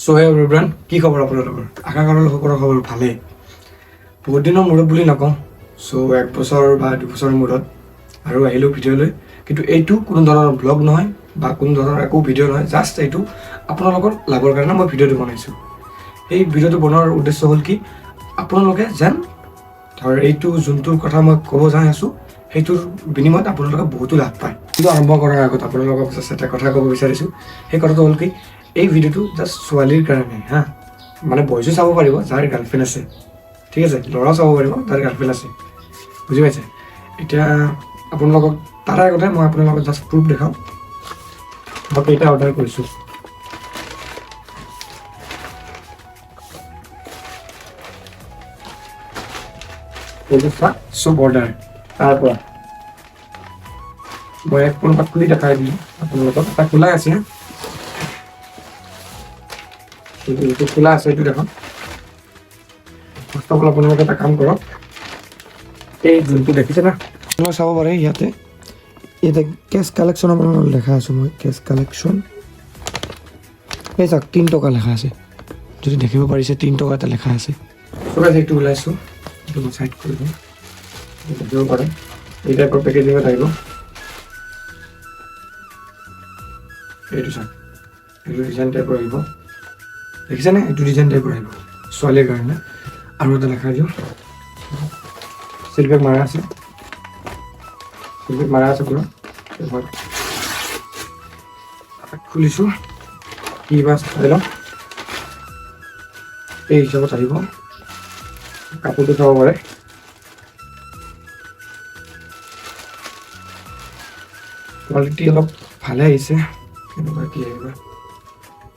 চ' হে এভৰিৱান, কি খবৰ আপোনালোকৰ? আশা কৰোঁ সকলোৰে খবৰ ভালেই। বহুত দিনৰ মূৰত বুলি নকওঁ, চ' এক বছৰ বা 2 বছৰৰ মূৰত আৰু আহিলোঁ ভিডিঅ'লৈ। কিন্তু এইটো কোনো ধৰণৰ ব্লগ নহয় বা কোনো ধৰণৰ একো ভিডিঅ' নহয়। জাষ্ট এইটো আপোনালোকৰ লাভৰ কাৰণে মই ভিডিঅ'টো বনাইছোঁ। এই ভিডিঅ'টো বনোৱাৰ উদ্দেশ্য হ'ল কি, আপোনালোকে যেন ধৰ এইটো যোনটোৰ কথা মই ক'ব যাই আছোঁ, সেইটোৰ বিনিময়ত আপোনালোকে বহুতো লাভ পায়। কিন্তু আৰম্ভ কৰাৰ আগত আপোনালোকক জাষ্ট এটা কথা ক'ব বিচাৰিছোঁ। সেই কথাটো হ'ল কি, এই ভিডিঅ'টো জাষ্ট ছোৱালীৰ কাৰণে হা, মানে বয়জো চাব পাৰিব যাৰ গাৰ্লফ্ৰেণ্ড আছে, ঠিক আছে? ল'ৰাও চাব পাৰিব যাৰ গাৰ্লফ্ৰেণ্ড আছে, বুজি পাইছে? এতিয়া আপোনালোকক তাৰ আগতে মই আপোনালোকক জাষ্ট প্ৰুফ দেখাওঁ, মই কেইটা অৰ্ডাৰ কৰিছোঁ। এইটো চোৱা, চব অৰ্ডাৰ। তাৰ পৰা মই এক কোনোবা খুলি দেখাই দিলোঁ আপোনালোকক। এটা খোলা আছে, এইটো এইটো খোলা আছে, এইটো দেখোন। ফাৰ্ষ্ট অফ অল আপোনালোকে এটা কাম কৰক, এই যোনটো দেখিছে না, আপোনালোকে চাব পাৰে ইয়াতে ইয়াতে কেছ কালেকশ্যন আপোনালোকক দেখা আছোঁ মই। কেছ কালেকশ্যন, এই চাওক, 3 টকা লেখা আছে। যদি দেখিব পাৰিছে, 3 টকা এটা লেখা আছে। চব এইটো ওলাইছোঁ, এইটো মই চাইড কৰি দিওঁ। দেখিব পাৰে, এই টাইপৰ পেকেজিঙত আহিব। এইটো চাওক, এইটো ডিজাইন টাইপৰ আহিব, দেখিছেনে? এইটো ডিজাইন টাইপৰ আহিব ছোৱালীৰ কাৰণে। আৰু এটা লেখা দিওঁ। চিলবেগ মাৰা আছে, চিলবেগ মাৰা আছে পুৰা। মই খুলিছোঁ, কি বা চাই লওঁ। এই হিচাপত আহিব। কাপোৰটো চাব পাৰে। কোৱালিটি অলপ ভালে আহিছে। কেনেকুৱা কি আহিব?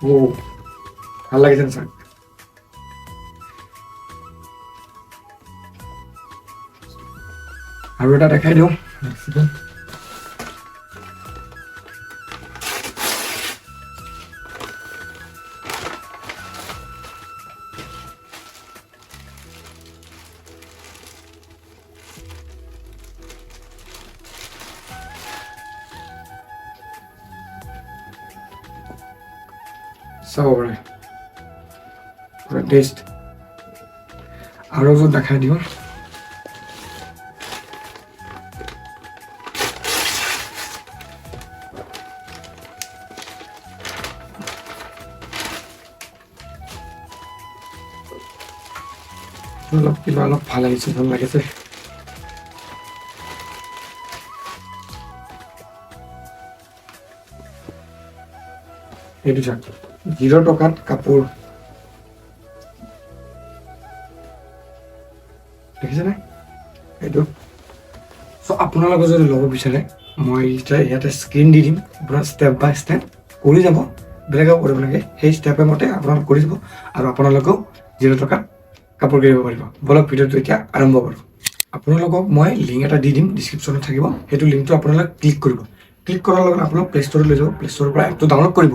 অ' ভাল লাগিছে চাওক। আৰু এটা দেখাই দিওঁ। এক ছেকেণ্ড। চাব পাৰে, পুৰা টেষ্ট। আৰু এযোৰ দেখাই দিওঁ। অলপ কিবা অলপ ভাল আহিছে, ভাল লাগিছে। এইটো চাওক, 0 টকাত কাপোৰ দেখিছেনে এইটো? চ' আপোনালোকে যদি ল'ব বিচাৰে, মই এতিয়া ইয়াতে স্ক্ৰীন দি দিম। আপোনাৰ ষ্টেপ বাই ষ্টেপ কৰি যাব, বেলেগ একো কৰিব নালাগে। সেই ষ্টেপে মতে আপোনালোক কৰি যাব আৰু আপোনালোকেও 0 টকাত কাপোৰ কিনিব পাৰিব। ব'লক, ভিডিঅ'টো এতিয়া আৰম্ভ কৰোঁ। আপোনালোকক মই লিংক এটা দি দিম, ডিছক্ৰিপশ্যনত থাকিব। সেইটো লিংকটো আপোনালোকে ক্লিক কৰিব। ক্লিক কৰাৰ লগে লগে আপোনালোক প্লে ষ্ট'ৰত লৈ যাব। প্লে ষ্ট'ৰৰ পৰা এপটো ডাউনলোড কৰিব।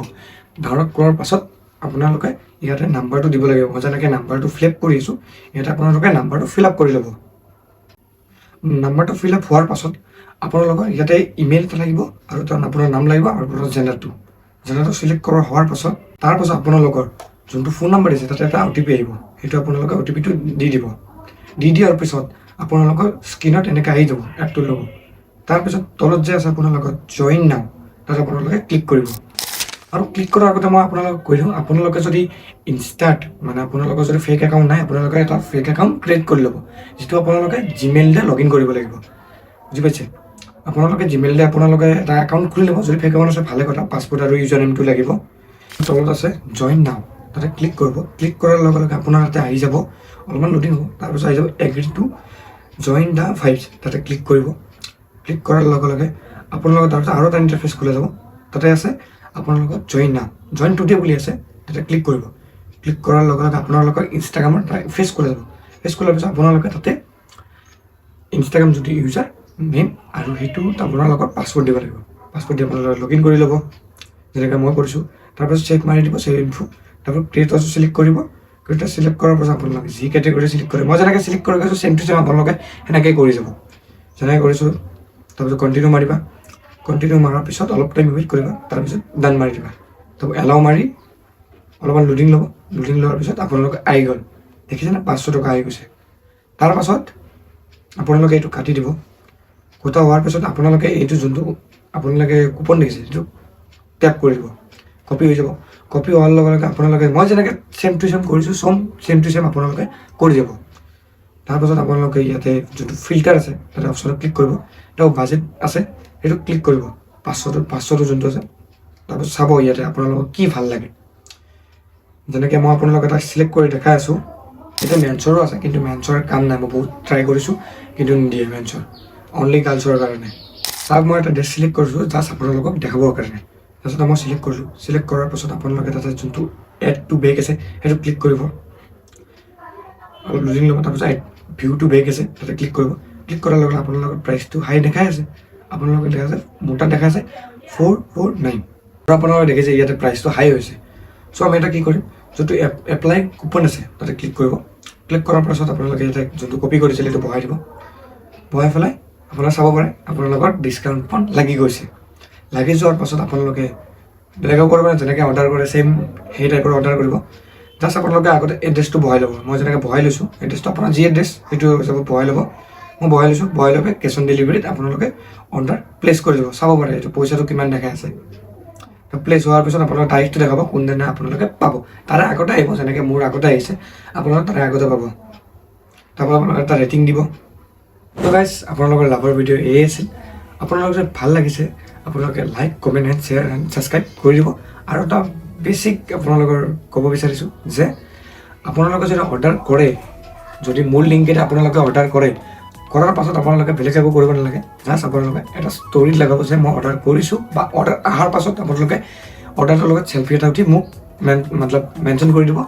ডাউনলোড কৰাৰ পাছত আপোনালোকে ইয়াতে নাম্বাৰটো দিব লাগিব। মই যেনেকৈ নাম্বাৰটো ফিল আপ কৰি আছোঁ, ইয়াতে আপোনালোকে নাম্বাৰটো ফিল আপ কৰি ল'ব। নাম্বাৰটো ফিল আপ হোৱাৰ পাছত আপোনালোকৰ ইয়াতে ইমেইল এটা লাগিব আৰু তাত আপোনাৰ নাম লাগিব আৰু আপোনাৰ জেণ্ডাৰটো চিলেক্ট কৰা হোৱাৰ পাছত, তাৰপাছত আপোনালোকৰ যোনটো ফোন নাম্বাৰ দিছে, তাতে এটা অ' টি পি আহিব। সেইটো আপোনালোকে অ' টি পিটো দি দিব। দি দিয়াৰ পিছত আপোনালোকৰ স্ক্ৰীণত এনেকৈ আহি যাব এপটোৰ ল'ব। তাৰপিছত তলত যে আছে আপোনালোকৰ জইন নাও, তাত আপোনালোকে ক্লিক কৰিব। আৰু ক্লিক কৰাৰ আগতে মই আপোনালোকক কৈ দিওঁ, আপোনালোকে যদি ইনষ্টাত, মানে আপোনালোকৰ যদি ফেক একাউণ্ট নাই, আপোনালোকে এটা ফেক একাউণ্ট ক্ৰিয়েট কৰি ল'ব, যিটো আপোনালোকে জিমেইল লগ ইন কৰিব লাগিব, বুজি পাইছে? আপোনালোকে জিমেইল দি আপোনালোকে এটা একাউণ্ট খুলি ল'ব। যদি ফেক একাউণ্ট আছে, ভালে কথা। পাছপৰ্ট আৰু ইউজাৰ নেমটো লাগিব। তলত আছে জইন নাও, তাতে ক্লিক কৰিব। ক্লিক কৰাৰ লগে লগে আপোনাৰ তাতে আহি যাব, অলপমান লোডিং হ'ব। তাৰপিছত আহি যাব "Agree to join the vibes", তাতে ক্লিক কৰিব। ক্লিক কৰাৰ লগে লগে আপোনালোকৰ তাৰপিছত আৰু এটা ইণ্টাৰফেচ খোলা যাব। তাতে আছে আপোনালোকৰ জইন নাও, জইন টুডে বুলি আছে, তাতে ক্লিক কৰিব। ক্লিক কৰাৰ লগে লগে আপোনালোকৰ ইনষ্টাগ্ৰামৰ এটা ফেচ খোলা যাব। ফেচ খোলাৰ পিছত আপোনালোকে তাতে ইনষ্টাগ্ৰাম যোনটো ইউজাৰ নেম আৰু সেইটো আপোনালোকৰ পাছৱৰ্ড দিব লাগিব। পাছৱৰ্ড দি আপোনালোকে লগ ইন কৰি ল'ব, যেনেকৈ মই কৰিছোঁ। তাৰপাছত চেক মাৰি দিব, ছেভ ইনফো। তাৰপৰা ক্ৰিয়েটৰ চিলেক্ট কৰিব। ক্ৰিয়েটৰ চিলেক্ট কৰাৰ পাছত আপোনালোকে যি কেটেগৰী চিলেক্ট কৰে, মই যেনেকৈ চিলেক্ট কৰি গৈছোঁ, ছেম টু ছেম আপোনালোকে সেনেকৈ কৰি যাব, যেনেকৈ কৰিছোঁ। তাৰপিছত কণ্টিনিউ মাৰিবা। কণ্টিনিউ মাৰাৰ পিছত অলপ টাইম ৱেইট কৰিবা। তাৰপিছত ডান মাৰি দিবা। তাৰপৰা এলাও মাৰি অলপমান লোডিং ল'ব। লোডিং লোৱাৰ পিছত আপোনালোকে আহি গ'ল, দেখিছেনে? 500 টকা আহি গৈছে। তাৰপাছত আপোনালোকে এইটো কাটি দিব। কটা হোৱাৰ পিছত আপোনালোকে এইটো যোনটো আপোনালোকে কুপন দেখিছে, সেইটো টেপ কৰি দিব, কপি হৈ যাব। কপি হোৱাৰ লগে লগে আপোনালোকে মই যেনেকৈ ছেম টু ছেম কৰিছোঁ, চম ছেম টু ছেম আপোনালোকে কৰি যাব। তাৰপাছত আপোনালোকে ইয়াতে যোনটো ফিল্টাৰ আছে, তাতে অপশ্যনত ক্লিক কৰিব। তেওঁ বাজেট আছে, সেইটো ক্লিক কৰিব, 500টো যোনটো আছে। তাৰপাছত চাব ইয়াতে আপোনালোকক কি ভাল লাগে। যেনেকৈ মই আপোনালোক এটা চিলেক্ট কৰি দেখাই আছোঁ। এতিয়া মেন্সৰো আছে, কিন্তু মেন্সৰ কাম নাই। মই বহুত ট্ৰাই কৰিছোঁ, কিন্তু নিদিয়ে মেন্সৰ, অনলি গাৰ্লছৰ কাৰণে। চাওক, মই এটা ড্ৰেছ চিলেক্ট কৰিছোঁ জাষ্ট আপোনালোকক দেখাবৰ কাৰণে। তাৰপিছত মই চিলেক্ট কৰিছোঁ। চিলেক্ট কৰাৰ পাছত আপোনালোকে তাতে যোনটো এড টু বেগ আছে, সেইটো ক্লিক কৰিব। অলপ লুজিং ল'ব। তাৰপিছত এড ভিউ টু বেগ আছে, তাতে ক্লিক কৰিব। ক্লিক কৰাৰ লগে লগে আপোনালোকৰ প্ৰাইচটো হাই দেখাই আছে। আপোনালোকে দেখা আছে, মোৰ তাত দেখাই আছে 449। আৰু আপোনালোকে দেখিছে ইয়াতে প্ৰাইচটো হাই হৈছে। চ' আমি এটা কি কৰিম, যোনটো এপ্লাই কুপন আছে, তাতে ক্লিক কৰিব। ক্লিক কৰাৰ পাছত আপোনালোকে ইয়াতে যোনটো কপি কৰিছিল, সেইটো বহাই দিব। বহাই পেলাই আপোনালোকে চাব পাৰে, আপোনালোকৰ ডিছকাউণ্ট কুপন লাগি গৈছে। লাগি যোৱাৰ পাছত আপোনালোকে বেলেগেও কৰিব, যেনেকৈ অৰ্ডাৰ কৰে ছেইম সেই টাইপৰ অৰ্ডাৰ কৰিব। জাষ্ট আপোনালোকে আগতে এড্ৰেছটো বহাই ল'ব। মই যেনেকৈ বহাই লৈছোঁ এড্ৰেছটো, আপোনাৰ যি এড্ৰেছ সেইটো হিচাপত বহাই ল'ব। মই বহাই লৈছোঁ। বহাই লৈ কেছ অন ডেলিভাৰীত আপোনালোকে অৰ্ডাৰ প্লেচ কৰি দিব। চাব পাৰে এইটো পইচাটো কিমান দেখাই আছে। প্লেচ হোৱাৰ পিছত আপোনালোকৰ তাৰিখটো দেখাব, কোনদিনা আপোনালোকে পাব। তাৰে আগতে আহিব, যেনেকৈ মোৰ আগতে আহিছে, আপোনালোকে তাৰে আগতে পাব। তাৰপৰা আপোনালোকে এটা ৰেটিং দিব। ত' গাইজ, আপোনালোকৰ লাভৰ ভিডিঅ' এয়ে আছিল। আপোনালোক যদি ভাল লাগিছে, আপোনালোকে like, comment and share and subscribe কৰি দিব। আৰু এটা বেছিক আপোনালোকৰ ক'ব বিচাৰিছোঁ যে আপোনালোকে যদি অৰ্ডাৰ কৰে, যদি মোৰ লিংকেৰে আপোনালোকে অৰ্ডাৰ কৰে, কৰাৰ পাছত আপোনালোকে বেলেগ একো কৰিব নালাগে। জাষ্ট আপোনালোকে এটা ষ্টৰীত লগাব যে মই অৰ্ডাৰ কৰিছোঁ, বা অৰ্ডাৰ অহাৰ পাছত আপোনালোকে অৰ্ডাৰটোৰ লগত চেলফি এটা উঠি মোক মতলব মেনশ্যন কৰি দিব।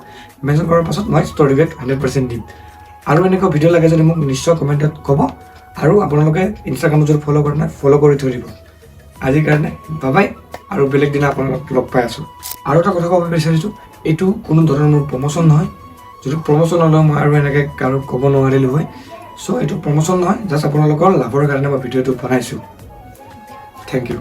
মেনশ্যন কৰাৰ পাছত মই ষ্টৰী বেক 100% দিম। আৰু এনেকুৱা ভিডিঅ' লাগে যদি মোক নিশ্চয় কমেণ্টত ক'ব। আৰু আপোনালোকে ইনষ্টাগ্ৰামত যদি ফ'ল' কৰা নাই, ফ'ল' কৰি থৈ দিব। আজিৰ কাৰণে বাবাই, আৰু বেলেগ দিনা আপোনালোক লগ পাই আছোঁ। আৰু এটা কথা ক'ব বিচাৰিছোঁ, এইটো কোনো ধৰণৰ মোৰ প্ৰমোশ্যন নহয়। যদি প্ৰমোশ্যন হ'লেও মই আৰু এনেকৈ কাৰো ক'ব নোৱাৰিলোঁ হয়। চ' এইটো প্ৰমোশ্যন নহয়, জাষ্ট আপোনালোকৰ লাভৰ কাৰণে মই ভিডিঅ'টো বনাইছোঁ। Thank you.